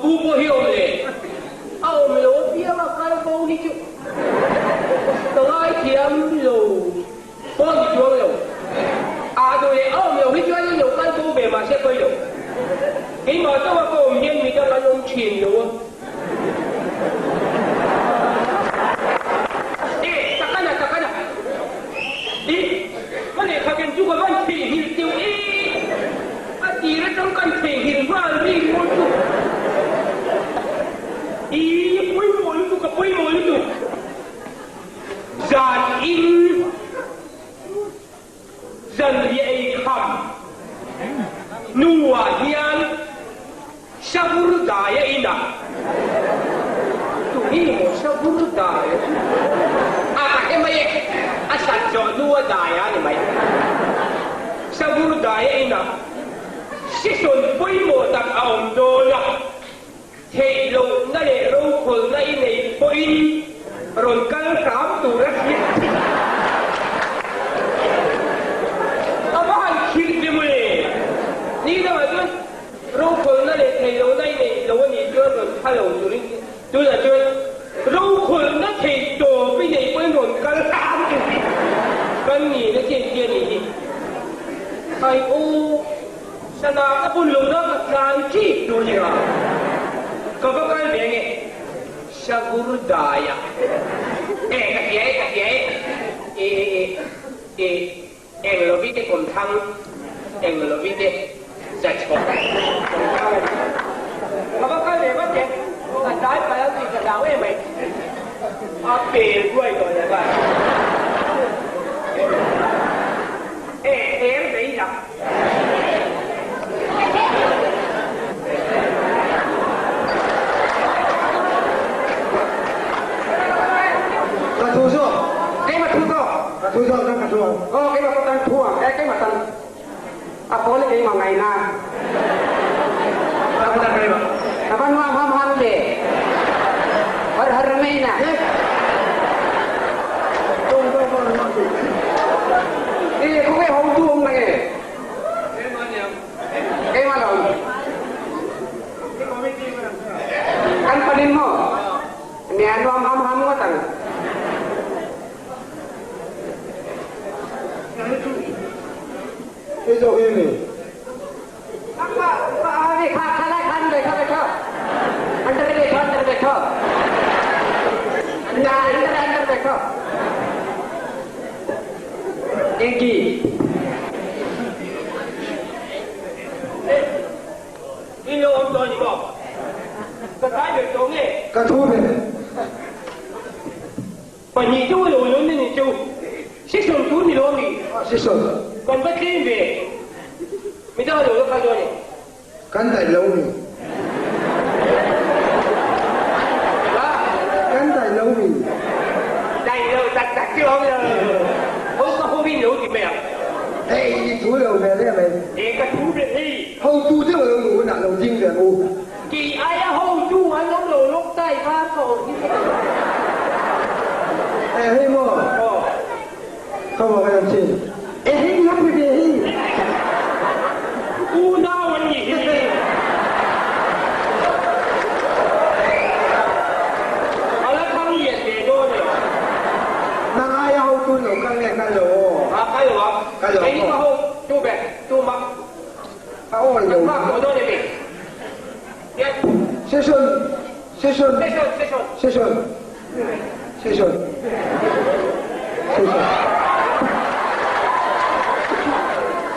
pu pawh hi awm le. A awm lo apiang a kal bo hi chu ka ngaithiam lo pawh ni chuang lo. A duh leh a awm lo hi chuan in lo kal bo ve mahse pawi lo. Keimah chauha ka awm hian midang an awm thin lo a. E, takana takana. I, ka lehkha ken chu ka van theihnghilh teuh e. A tir atang kan theihnghilh nghal ri ngawt chu. I, pawimawh lutuk ka pawimawh lutuk. Zan in zanriah ei kham hnuah hian Savur dai a in a. Tuni maw savur dai a chu a ka hre mai e, a sat zawh hnu a dai a ni mai. Savur dai a in a, session pawimawh tak a awm dawn a, theih lohna leh rokhawlna i neih pawhin rawn kal hram tur a hriat theih. A va han khirh ve mawle, ni dangah chuan Rokhawlhna leh theihlohna i neih lo a nih chuan rawn kha lo turin tunah chuan rokhawlhna theih tawp i neih pawhin rawn kal hram turin kan ni na chian chian a nih hi. Khai aw, sana ka bun lo na ka tlan chip tur ni a, ka va kal ve ange Sagurdaia. E, ka hria e, ka hria e, e, e, e, e. Eng lovi te kawmthlang, eng lovi te zachhawk kawmthlang a ni. Ka va kal ve vat e, ka tlai palh ang tih ka hlau em mai. A pel duai tawh leh nghal. E, er vei lam. Ka thu zawk. Keimah thu zawk. Ka thu zawk kan ka thu ang. Aw keimah pawh kan thu ang. E keimah tan a pawl i keimah ngaina. Ka va keimah. Ka va nuam ham ham ve. Har har mai na. Tawng tawng tawng nuam ti. E khawnge ho tu awm na nge? Keimah lo. Kan panin maw? Nia nuam ham ham ngawt ang. Hei zawk hi mi. अंदर बैठो अंदर बैठो अंदर अंदर अंदर बैठो Enki In lo awm tawh a ni maw? Ka tlai ber tawh nge? Ka thu ve. Pahnih chu a lo lawn a ni chu. Session tur ni lo a mi? Session. Kan va tlem ve. Midang a lo la kal dawn e. Kan daih lo mi? Kan daih lo mi? Daih lo tak tak chu awm lo. Ho ka ho in lo ti mai ang. Hei i thu lo ve le mai. E ka thu ve hei. Hotu deuh a lo luh hunah lo ding ve ang u. Kei aia hotu an awm lo lawk tai kha ka awm hi ka ti. E hei maw? Aw. Ka maw ka en chin. E hei ni awm ve hei. Unau an nih hi. A la thang lian ve dawn elo. Nang aia hotu lo kal nge kal lo aw. A kal lo a. Kal lo Kei hi ka hotu ve tuma. A awi lo. Kan nghak tawh dawn em ni? Yes. Session session Session session. Session session session.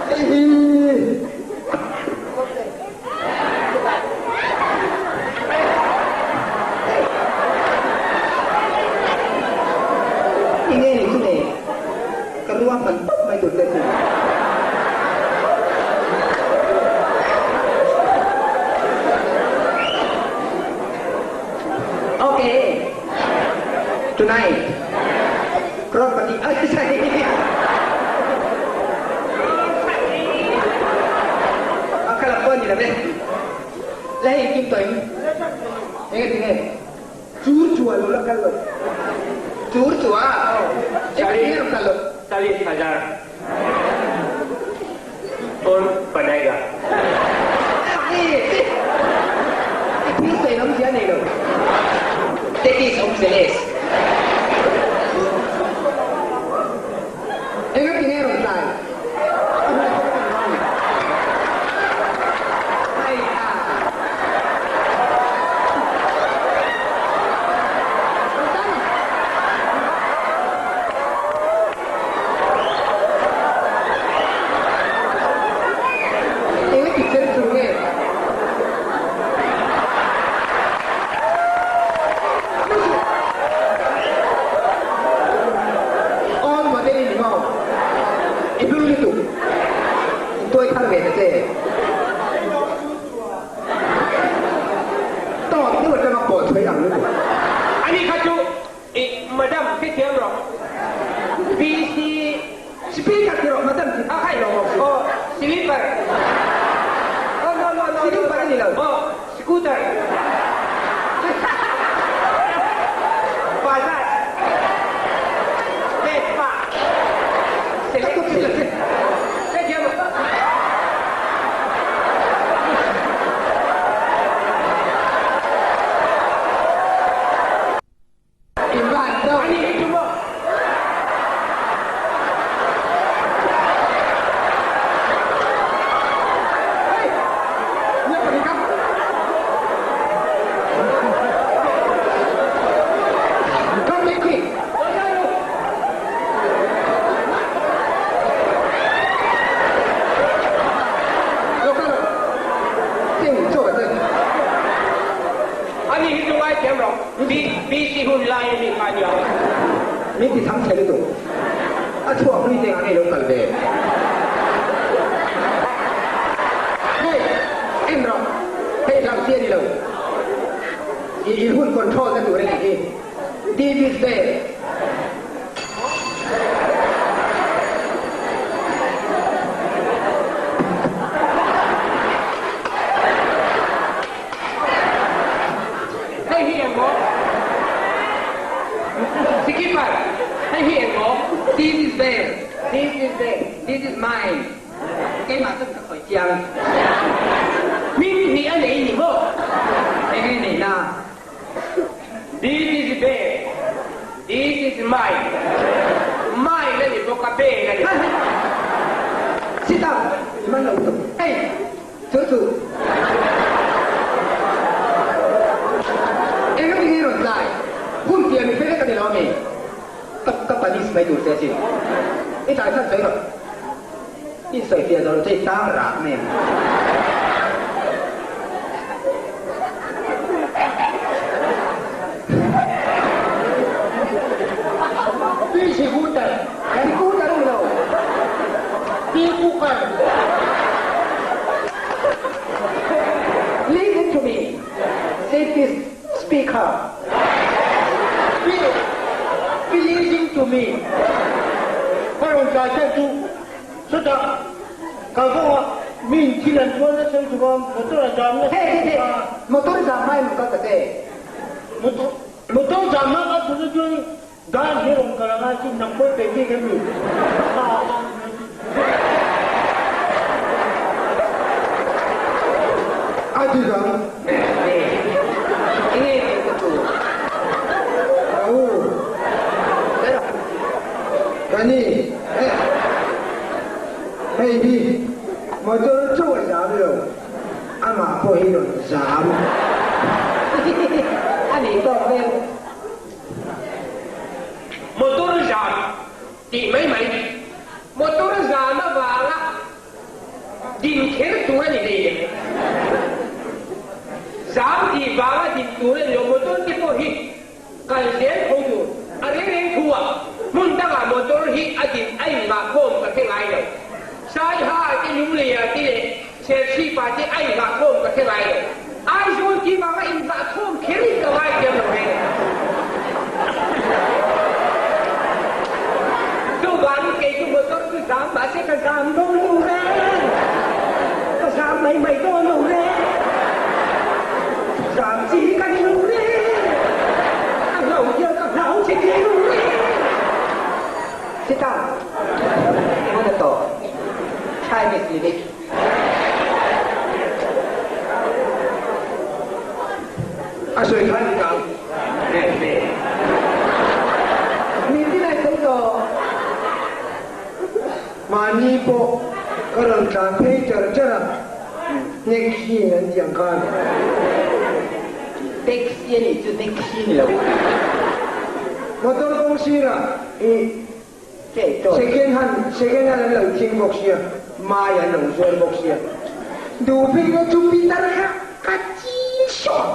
Hei hi. Enge ni chu le? Ka ruahman tawp mai tur te chu. Ok, tonight, Crorepati, ay sorry. A ka lam pawh a ni lo e. La hei kim tawh in. Enge tinge? Chur chua lo la kal lo. Chur chua? Enge tinge rawn kal lo? Chalis hajar. Kawn panaiga. I thil sawi. Ladies Angeles. Enga ti nge rawn tlai? A hmai pawh ka ngai. Hei a. Enga ti cher chur nge? Awn model i ni maw? I hlui lutuk. In tuai thar ve ta che. Tawp deuh atanga pawh chhuai ang lutuk. Ani kha chu i madam hrethiam rawh. PC. Speaker ti rawh madam ti A khai lo bawk si. Aw slipper. Oh no no no. Slipper a ni lo. Aw scooter. Bajaj. Vespa. Ka tup si la che. Hrethiam rawh. In va han tawk. Ani hi chu maw? Hei! Nia pahnih ka. Come back quick. Lo kal rawh. Cheng chaw ka chen. Ani hi chu ngaithiam rawh. BC hun lai a mi kha a nia. Min ti thang chhe lutuk. A chhuak hlui te ang e lo kal ve. Hei, en rawh. Hei hlau chi a ni lo. I in hun control na tur a nih hi. This is there. Hei hi eng maw? Skipper, hei hi eng maw? This is there. This is there. This is mine. Keimah chuan ka khawi chiang. Hming hi a nei ni maw? Eng nge nei na? This is there. This is mine. Mine a ni bawk a, bag a ni bawk. Sit down. I man lo tuk. Hei! Chu chu. Eng a ti nge rawn tlai? Hun pian mi fel vek a ni lo ami? Ka ka panis mai tur che asin. I tlai chhan sawi rawh. I insawi fiah zawh lo che i tang rak mai ang. Pi Sikutar. Sikutar a ni lo. Pi Kukar. Listen to me, said this speaker. Pi Pi listen to me. Ka rawn tlai chhan chu chutah kalkawnga mi in thil an tuar nasa lutuk a, motor a zam nasa Hey, hey, hey, lutuk a. motor zam hma in kal ta che. Motor motor zam hma ka thut chuan Dan hi rawn kal anga chin nang pawh i peih bik em ni? Ha ha. A ti dang. Enge tih ka tu? Ka u. Ka ni. Hei hi motor chauh a zam lo, amah pawh hi rawn zam. A nih tawk vel. Motor zan tih mai mai, motor zan avanga din kher tur a ni hlei em? Zam tih vanga din tur a ni lo, motor te pawh hi kal zel tho tur a reng reng thu a, hmun dangah motor hi a din a inngahkhawm ka hre ngai lo. Saiha te Lungleia te leh Serchhipa te a inngahkhawm ka hre ngai lo. Aizawl tih vanga inngahkhawm kher in ka ngai thiam lo reng. Chuvangin kei chu motor chu zam mahse ka zam dawn lo reng. Ka zam mai mai dawn lo reng. Zam chi hi ka ni lo reng. A hlau hian ka hlau che ni lo reng. Sita, engemaw na tawh? Chinese lyric. A sawi kha ni kang. Nge nge. Mahni pawh ka rawn tlan phei char char a, taxi in an ti ang khan. Taxi a nih chu taxi ni lo. Motor kawng sirah i second hand second hand an lo thing bawk sia, mai an lo zuar bawk sia. Duhbik na chu pitar kha ka chil sawt.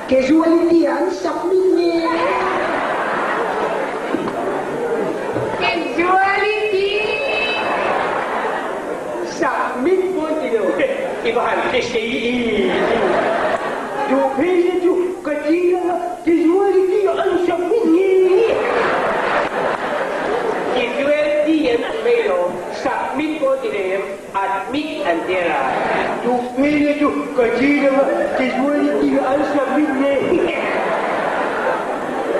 Casualty ah an submit nge? Casualty submit pawh ti lo i va han hre sei i. Duh phei na chu ka chil anga casualty ah an submit nge? Casualty an ti mai lo, submit pawh ti lo em? Admit an ti a. Duh phei na chu ka chi deuh a, casualty an submit nge?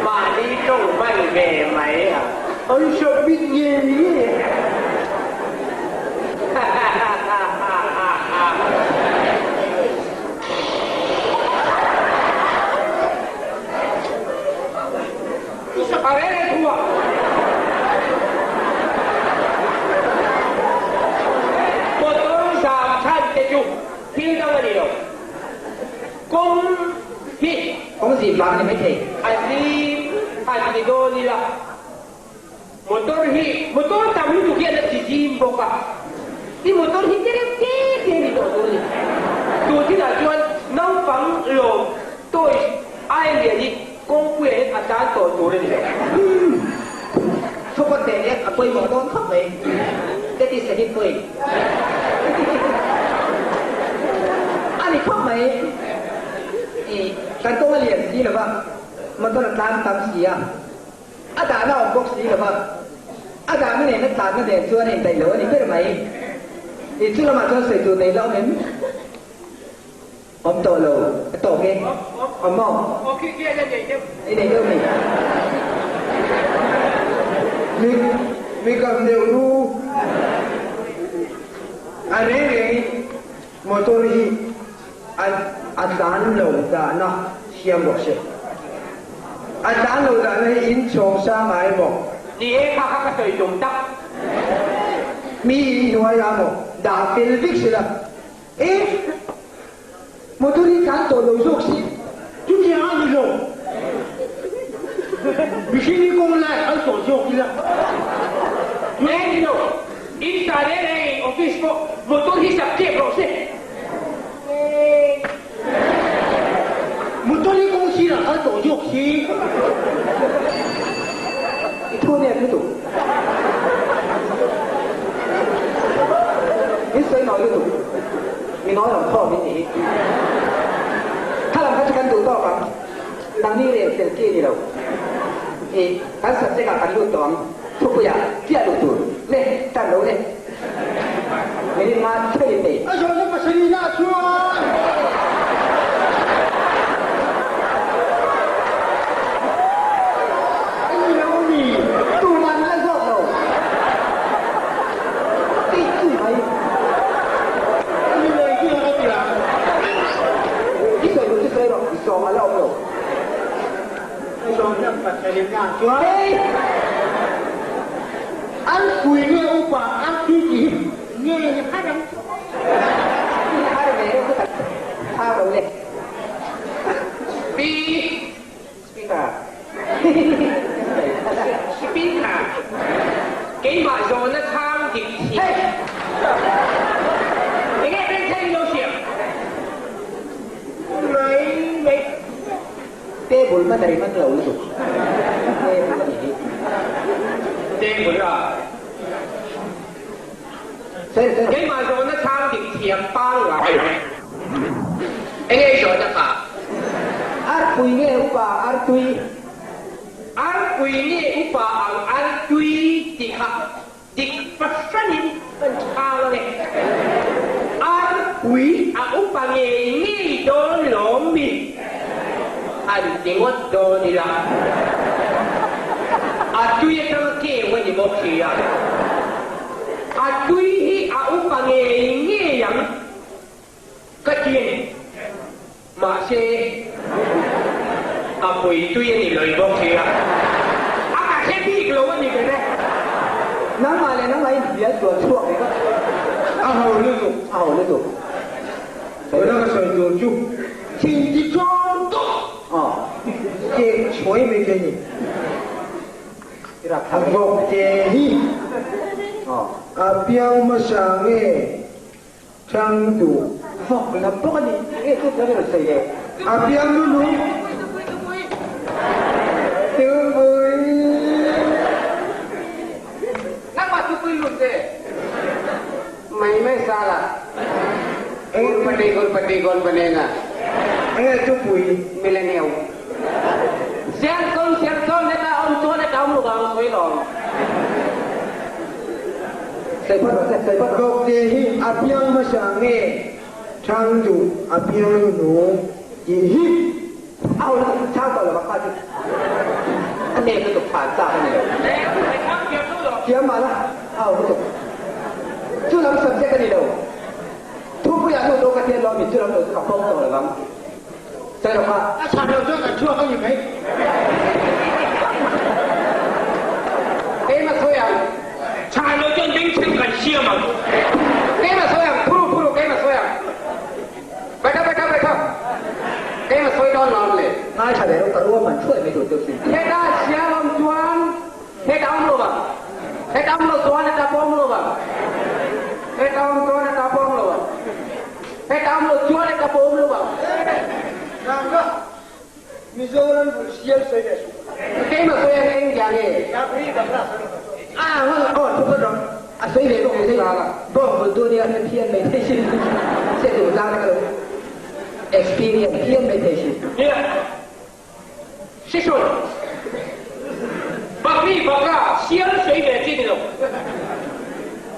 Mahni tawng hman ve mai a. An submit nge nge? A reng reng thu a. Motor zam chhan te chu thil dang a ni lo. Kawng hi. Kawng zim vang a ni maithei. A zim han ti dawn ila. Motor hi motor tam lutuk hian a ti zim bawk a. I motor hi tlem te te a ni tawh tur a ni. Tun thinah chuan naupang lawm toys ai lian hi Kawngpuia hian a tan tawh tur a ni lo. Thupawn teh leh a pawimawh dawn khawp mai. That is a hit point. A ni khawp mai. I kan kawng a lian si lo va, motor a tlang tam si a, a dahna a awm bawk si lo va, a dahna nen a tlanna nen chuan a indaih lo a ni ber mai. I chu lamah chuan sawi tur nei la awm em? Awm tawh lo, a tawk e. Awm maw? Aw khi khi a la nei deuh. I nei deuh mi? Mi mi kam deuh nu. A reng rengin motor hi a a tlan lo dahna siam rawh se. A tlan lo dahna hi in chhawng sang ah emaw? Ni e, kha kha ka sawi tum tak. Mi in hnuai ah maw dah fel vek sela. E! Motor hi tlan tawh lo zawk si. Chutiang a ni lo. Mihring hi kawng lai a kal tawh zawk ila. E ni lo. In sa reng reng in office pawh motor hi sak kep rawh se. Motor hi kawng sirah kal tawh zawk si. I thu nep lutuk. In sawi nawi lutuk. Mi nawi ang khawm in nih hi. Kha lam kha chu kan duh tawk ang. Nangni rel fel ki a ni lo. I kan subject ah kan lut tawh ang. Thupuiah chiah luh tur. Le, tan lo le. Minute nga thei in nei. A zawhna pasarihna ah chuan. A ni lo mi. Tuman la zawk lo. Tih chi mai. A ni lo engtin a ka ti ang. I sawi duh chu sawi rawh, i sawm a la awm lo. A zawhna pasarihna ah chuan. An pui nge upa an tui tih hi nge har ang chu. Har ve reuh chu kan thau lo le. Pi Speaker. Speaker. Keimah zawhna chhang dik thih. Hey! Enge bengchheng in lo siam? Mai mai. Table hmasa i hman lo lutuk. Table a nih hi. Table a. Sir, sir. Keimah zawhna chhang dik thiam pangngai. Enge i zawhna kha? Arpui nge upa artui? Arpui nge upa ang artui tih kha Dik fahranin kan chhang ang e. Arpui a upa ngei ngei dawn lawm mi? An ti ngawt dawn ila. A tui atanga keu a ni bawk si a. A tui hi a upa ngei ngei ang ka ti a ni. Mahse, a pui tui a ni lawih bawk si a, a ka hre bik lo a ni ber e. Nangmah leh nangmah in hnial tuan chhuak ve vat. A ho lutuk. A ho lutuk. Tuna ka sawi tur chu thin ti tlawm tawh. Aw. Cake chhuai mai che ni. A vawk te hi a piang hmasa nge chang duh? Vawk lam bawk a ni. Nge chu chuan i rawn sawi le? A piang nu nu. Tupui. Nangmah tupui lut ve. Mai mai sala. Gurpati gurpati gon banenga. Enge tupui? Millennium. Serkawn serkawn heta awm chuan heta awm lovang sawi lawm. Sawi phawt rawh se, sawi phawt rawh. Vawkte hi a piang hmasa nge chhang duh a piang hnuhnung tih hi. A ho lutuk chhang tawh lovang kha chu a nep lutuk chhan chak a ni lo. Thiam mah la a ho lutuk. Chu lam subject a ni lo. Thupuiah nu daw ka thian lo a mi chu lam lo chu ka pawm tawh lovang. Sawi rawh kha. A chhan loh chuan kan chhuak a ni mai. Keimah sawi ang. Chhan loh chuan bengchheng kan siam ang. Keimah sawi ang, phuru phuru keimah sawi ang. Baitha baitha baitha. Keimah sawi dawn lo ang le. Ngaithla ve rawh ka ruam an thuai mai tur chu sin. Heta siam awm chuan heta awm lo vang. Heta awm lo chuan heta pawh awm lo vang. Heta awm chuan heta pawh awm lo vang. Heta awm lo chuan heta pawh awm lo vang. Ranga, Mizoram bul sial sawi leh suh. Keimah sawi ang eng dia nge? A ngon aw thu phawt rawh. A sawi ve bawk ni bawng bul tu nia hre phian mai thei sin. Se duh zang na ka lo experience phian mai thei sin. Nia. Session. Bakri bakra sial sawi ve chi ni lo.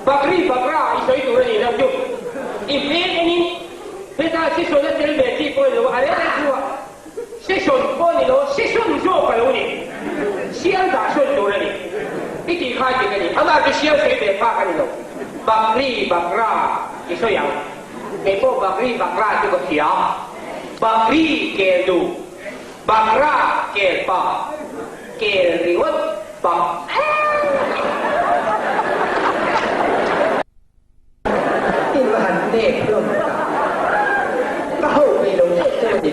Bakri bakra i sawi tur a ni lo chu. I hmel engin heta session a tel ve chi pawh a ni lo a rel rel hnuah session pawh a ni lo session zawk a lo ni. Sial dah sawn tur a ni. I tih kha dik a ni. Amah chu sial sawi ve phak a ni lo. Bakri bakra i sawi ang. Kei pawh Bakri bakra chu ka hria. Bakri kel duh, bakra kel pa, kel ringawt bak. In va han nek hlawm tak. Ka ho peih lo teuh teuh a ni.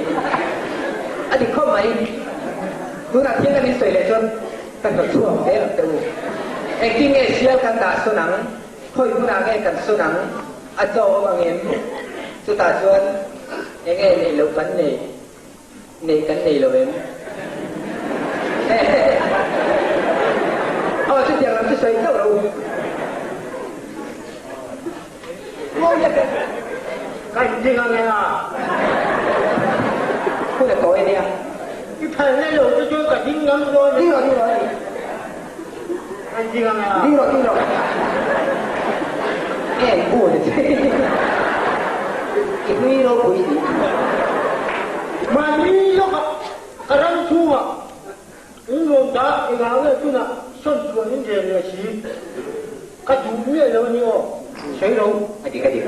A dik khawp mai. Tunah thil kan insawi leh chuan ka hnawt chhuak zel ang teh u. Engtin nge sial kan dah sawn ang? Khawi hmunah nge kan sawn ang? A chaw awm ang em? Chutah chuan eng nge neih loh kan nei? Neih kan nei lo em? Aw, chutiang lam chu sawi chauh lo. Kan ding ang e a. Hun a tawi a nia. I phal na lo chu chuan ka ding ngam dawn. Ding rawh, ding rawh a ni. Kan ding ang e a. Ding rawh, ding rawh. En u ni che. I hlui ropui si. Mahni lawkah ka ram chhungah in rawn dah engah nge tunah sawn chuan in rel leh si. Ka duh miah lo a ni aw. Sawi ro. A dik a dik.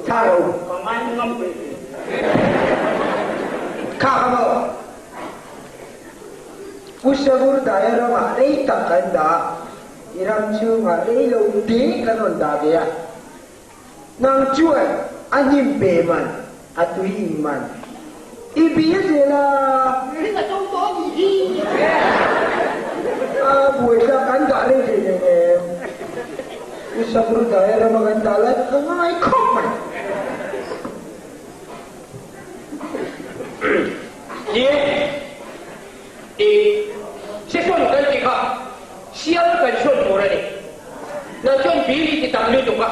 Chhang ro. Ka ngai ngam ve. Kha ka maw. Pu Savur Daya ramah rei tak kan dah a, i ram chhungah rei lo te kan rawn dah ve a. Nang chuan a hnim pe man, a tui in man i bia zel a. Ring a to tawh a nih hi. A buaithlak kan dah rei thei hlei nem. Pu Savur Daya rama kan dah lai ka ngai khawp mai. Ni e, i session kan ti kha sial kan sawn tur a ni. Nang chuan bill i ti tam lutuk a,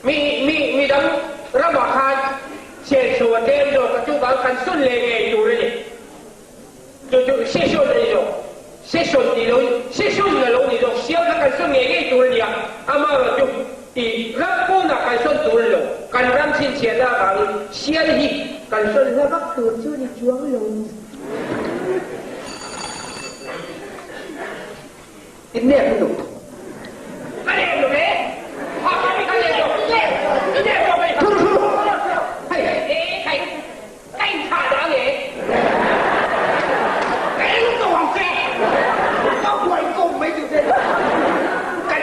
mi mi midang ramah khan senso a tlem zawk a, chuvang kan sawn leh ngei tur a ni. Chu chu session a ni zawk, session tih loin session a lo ni zawk, sial kha kan sawn ngei ngei tur a ni a, amaherawh chu i ram pawnah kan sawn tur a ni lo, kan ram chhinchhiahna avangin sial hi kan sawn hla vak tur chu a ni chuang lo. I nep lutuk. Ka nep lo ve. Ha ka nep lo. I nep lo ve. Thu thu. Hei. E kai ka in thah dah nge. Ka eng tawh ang che. Ka buai kawm mai chu che. Ka.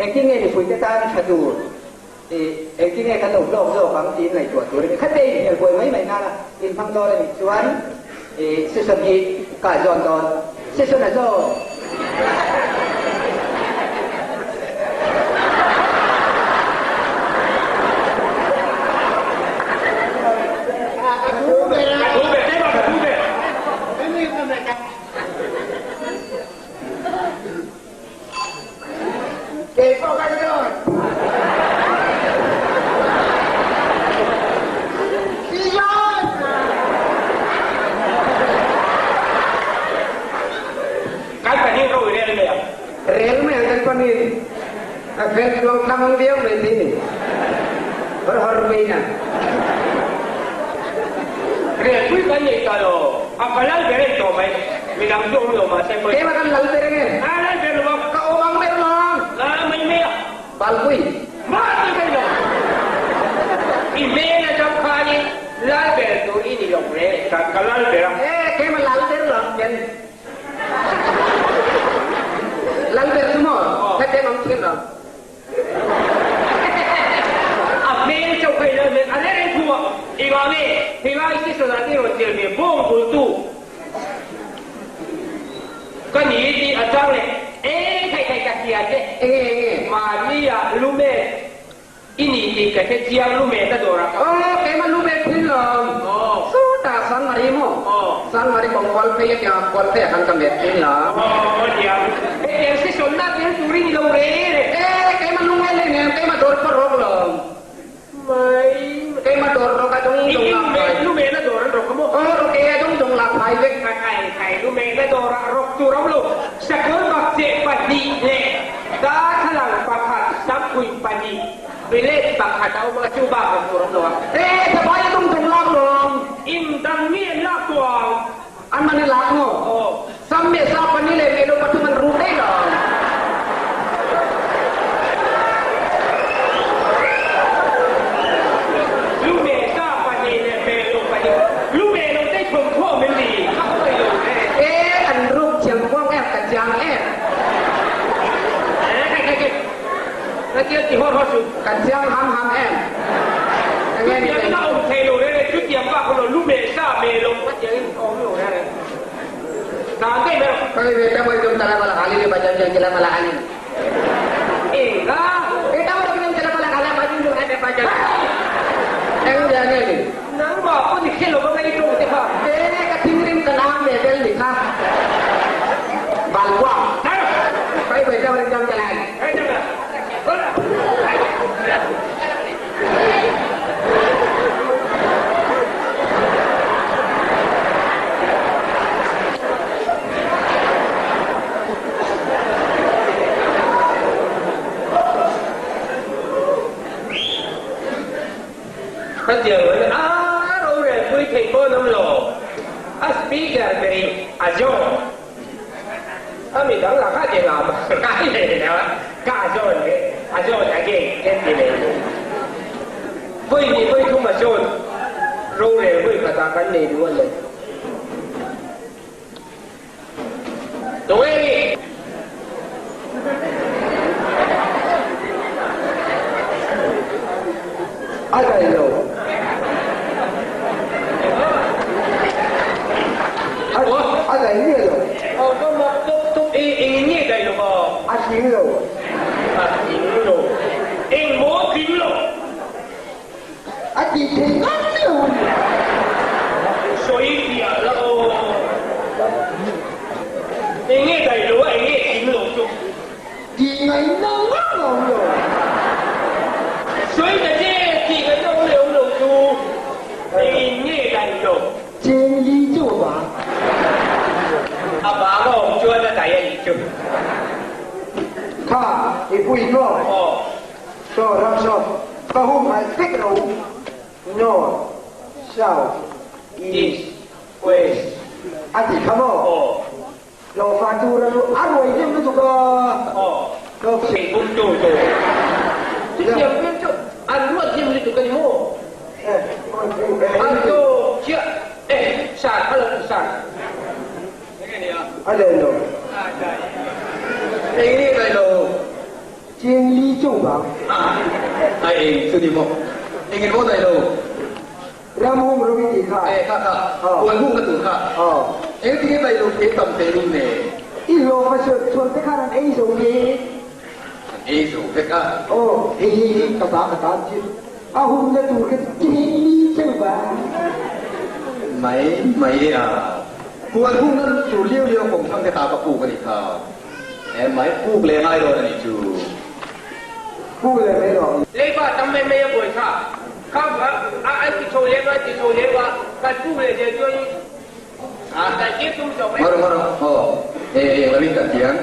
Engtin nge mipuite tan tha tur i engtin nge kan lo hlawk zawk ang tiin ngaihtuah tur a ni. Khate inhmel buai mai mai nana inhmang dawn a nih chuan i session hi ka zawn dawn. Session a zawn. Kei pawh ka zawn. I zawn! Kan panin ro i rel mai ang. Rel mai ang kan panin. A fel tluang thlang viau mai thei ni. Hawr hawr mai na. Rel pui kan nei ta lo. A ka lal ber en tawh mai. Midang chu awm lo mahse pawi. Keimah kan lal ber ange. A lal ber lo ang. Ka awm ang ber lo ang. A mai mai a. Balpui. Mah chu thei lo. I hmel atang khanin lal ber tur i ni lo re. Ka lal ber a. E keimah lal ber lo ang ken. Lal ber chu maw? Hetiang awm thin lo. A hmel chauh kha i lal hmel a reng reng thu a. Engah nge helai session ah te rawn tel ve bawng bultu ka ni tih a chang leh e thei thei ka hria che. Enge enge? Mahni ah lumet I nih tih ka hre chiang lumet a dawr a ka. Aw keimah lumet thin lo. Aw. Sawtah Sangmari maw? Aw. Sangmari kawng kual phei a tia kual phei ah khan ka met thin lo. Aw nia. Hetiang session na tel tur i ni lo re re. E keimah lungngai leh nen keimah dawr pawh rawk lo. Mai. Keimah dawr rawk a dawng dawng lak phai. I lumet a dawr an rawk a maw? Aw rawk e a dawng dawng lak phai vek. Ka kai kai lumet a dawr ah rawk tur a awm lo. Sakawr bakcheh pahnih leh darthlalang pakhat, sampui pahnih, plate pakhat a awm a, chu bak awm tur awm lo a. E, thabai a tum tum lak lawm. In dang mi an lak tawh ang. An man i lak maw? Aw. Sam leh sa pahnih leh melo pathum an ruk daih lo. Lu meh sa pahnih leh melo pahnih, lu meh lo te thawmkhawm in ni kha awm lo e. E, an ruk thiam kuang em, ka chiang em. E, kai kai kai, ka chiang ti hawr hawr suh. Ka chiang ham ham em. Enge ni Chutiang in a awm thei lo reng e, chutiang bak awm lo, lu meh sa meh lo ka chiang in a awm lo reng e. Tan daih mai rawh. Kai ve ta mai tum tala bala hali le bajam jang jala bala hali. Engga. E ta mai tum tala bala hala bajam jang jala bajam. Eng dia nge ni. Nangmah pawh ni hre lo va ngai tawng te kha. E ka thinrim ka nam ve vel ni kha. Balwa. Kai ve ta mai jang jala hali. Khatiang an a rorel pui thei pawn awm lo. A speaker ber in a zawng. A mi dang lakah che ngah mah ngai leh lo a, ka a zawn ve, a zawn again kan ti leh lo. Vawi hnih vawi thum a zawn rorel vawi khatah kan nei duh a le. Tunge ni? A dai lo. A dai nge lo. Aw ka mak tawp tawp e, eng nge dai lo aw? A tling lo. A tling lo. Eng maw tling lo? A tih theih ngam lo. Sawi fiah la aw. Eng nge dai lo a, eng nge tling lo chu? Tih ngaihna ngam a awm lo. Sawi ta che, tih ngaihna awm leh awm lo chu engin nge dai lo? Cheng li chu a bang. A bang a awm chuan a dai a nih chu. Kha, i pui maw? Aw. Saw ram saw, ka humhalh vek lo. North, South, East, West a ti kha maw? Aw. Hlawhfa tur a a ruai hnem lutuk a. Aw. Hlawhfa. Thingpum tu tur. Chutiang hmel chu an ruat hnem lutuk a ni maw? An tu chiah e sar kha lo ti sar. Enge ni a? A dai lo. A dai. Eng nge dai lo? Cheng li. A eng chu ni maw? Engin maw daih lo? Ram hung rawng i tih kha. E kha kha, huan hung na tur kha. Eng tinge daih lo ke tam teh lul ne? I hlawm a suan chuan te khan an ei zo nge? An ei zo vek a. Aw, hei hei hei ka ta ka tan chu a hung na tur kha chu hei ni cheu va. Mai mai a, huan hung na tur liau liau kawng thlang te ta ka puk a nih kha. E mai puk leh ngai dawn a nih chu. Puk leh mai rawh. Leiba tam mai mai a buai kha. Kha a an ti chho lem a, an ti chho lem a, kan puk leh zel chuan kan tir tum zawk mai. Ngawr ngawr aw, e eng lovin kan ti ang,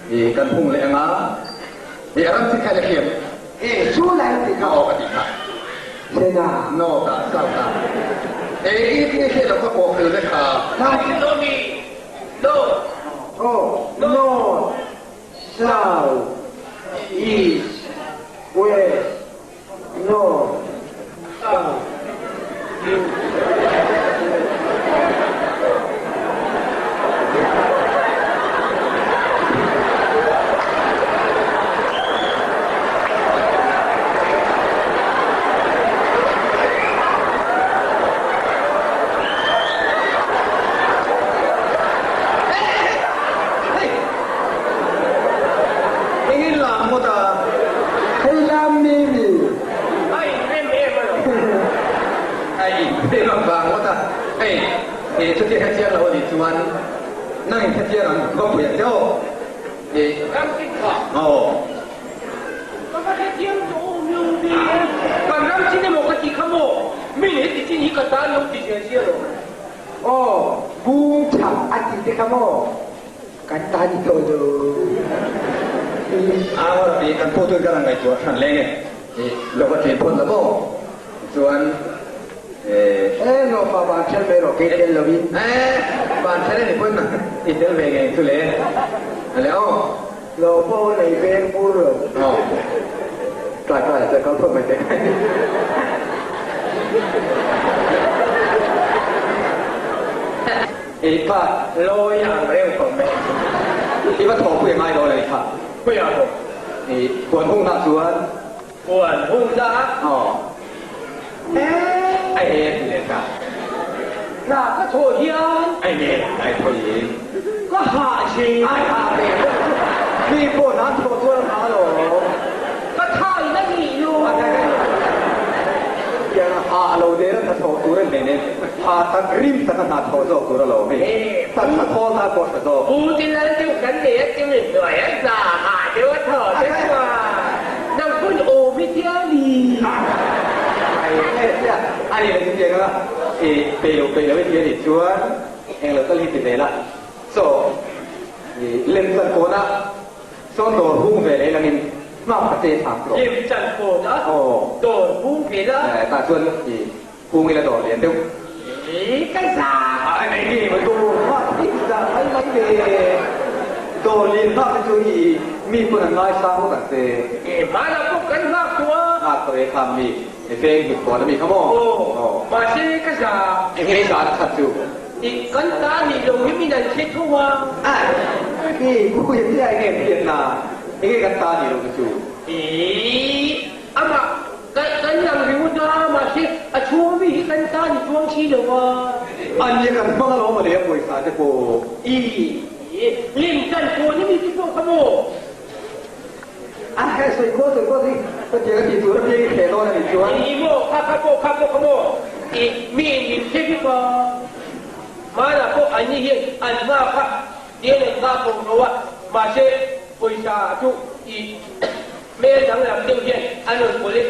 e kan hung leh anga, e a ram chi kha la hriam. E chu lai ti kha. Aw ka ti kha. Sena. North ah, south ah. E i tinge hriat lo kha pawh fel vek kha. North. North. Aw, north, south, east, west, north, south, east. Engin lam ngawt a? Hei lam mi mi. A inrem em a lo. A inrem avang ngawt a. Hei, he chutia hetiang lo a nih chuan nang in hetiang ang va pui ang che aw. He. Ram chin kha. Aw. Ka va hrethiam tawh awm lo ve. Kan ram chin emaw ka ti kha maw? Min heti chin hi ka tan lo ti zel sia lo. Aw, bung chhak a ti te kha maw? Kan tan i tawh lo. Aw, i kan pawh tun ka rawn ngaihtuah hran leng e. I lo va tlin phawt la maw? Chuan e. E, Lawpa van ṭhen mai rawh, kei tel lovin. E, van ṭhen a ni pawn i tel ve ngei chu le. Ale aw. Lo pawh nei veng bur lo. Aw. Tlai tlai ah chuan kal phawt mai teh. I kha lawi ang reuh khawp mai. I va thawhpui a ngai lo le i kha. Pui a bawk. I huan hungna chuan. Huan hungna a. Aw. A e ti leh ta. Hna ka thawh hian. A e ai thaw i. Ka hah thin. Ai hah ve bawk chu. Mi pawh hna an thawh chuan an hah alawm. Ka thai na nih lo. Tiang a hah lo der a hna thawh tur an nei nen. Hah tak rim tak a hna thawh zawk tur alawm hei. Taksa thawl ta pawh tha zawk. Pu ti lal deuh kan nei a ti min hnuai a hna hah deuh a thawh te chuan nang hun awm hi tia ni. Ai e tia a ni lo chu tiang anga i peih lo peih lo i ti a nih chuan eng lo tal hi ti ve la chaw i lem chan kawn a sawn dawr hung ve leh langin hmak ta che thang tawh. Lem chan kawn a dawr hung ve la. Tah chuan i Kung ila dawr lian deuh. Ei ka za. A nei nge maw dawr hmak hi za mai mai ve. Dawr lian hmak te chu i mi pawn an ngaisang ngawt ang che. E hmanah pawh kan nghak tawh a. Nghak tawh e kha mi e veng hlut pawn a mi kha maw. Aw mahse ka za. Eng nge za na khat chu. I kan ta nih lo hi min an hre tho a. A i khuia chiah eng nge hriat na eng nge kan ta nih lo te chu. I amah Kan lang ringawt a, mahse a chhung ami hi kan tan i chuang si lo a. A nia kan hmang alawm a leh a pawisa te pawh. I lim kan pawn ami te pawh kha maw? A he sawi kual sawi kual hi ka tiang a tih tur apiang i hreh dawn a nih chuan. I maw kha kha pawh kha pawh kha maw? I mi in min hre vek a, hmanah pawh anni hian an hma kha tiang an nghah tawh lo a, mahse pawisa chu i. Hmel danglam deuh hian a rawn collect.